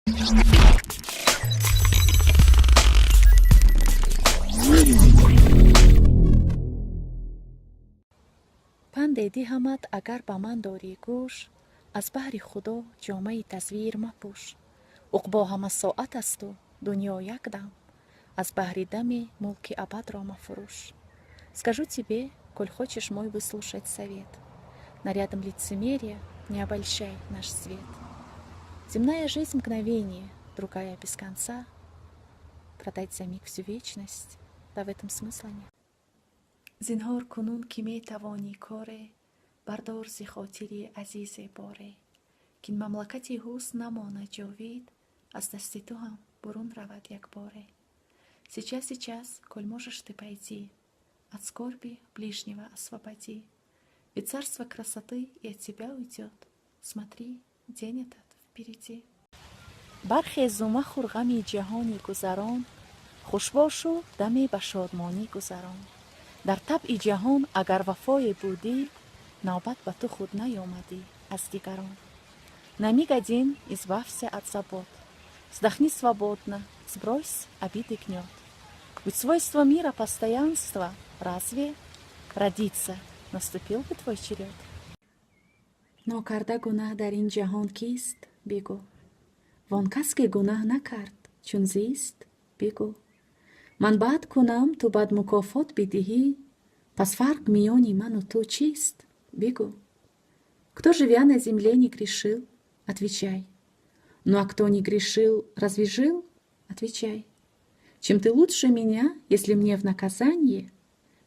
Панде диҳамат, агар ба ман дорӣ гӯш: аз баҳри Худо ҷомаи тазвир мапӯш. Уқбо ҳама соат асту дунё як дам, аз баҳри даме мулки абадро мафурӯш. Скажу тебе, коль хочешь мой выслушать совет: нарядом лицемерия не обольщай наш свет. Земная жизнь мгновение, другая без конца. Продать за миг всю вечность, да в этом смысла нет. Зинҳор кунун ки метавонӣ коре, бардор зи хотири азизе боре, кин мамлакати ҳусн намонад ҷовид, аз дасти ту ҳам бурун равад якборе. Сейчас, сейчас, коль можешь ты пойти, от скорби ближнего освободи, ведь царство красоты и от тебя уйдет. Смотри, день этот впереди. Бархезу махӯр ғами ҷаҳони гузарон, хушбошу даме ба шодмонӣ гузарон. Дар табъи ҷаҳон агар вафое будӣ, навбат ба ту худ наёмадӣ аз дигарон. На миг один избавься от забот, вздохни свободно, сбрось обиды гнет. Ведь свойство мира постоянство, разве родиться наступил бы твой черед? Нокарда гунаҳ дар ин ҷаҳон кист, бигӯ? Вон кас, ки гунаҳ накард, чун зист, бигӯ. Ман бад кунам, ту бад мукофот бидиҳӣ, пас фарқ миёни ману ту чист, бигӯ? Кто, живя на земле, не грешил, отвечай? Ну а кто не грешил, разве жил? Отвечай. Чем ты лучше меня, если мне в наказание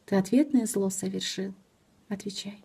ты ответное зло совершил? Отвечай.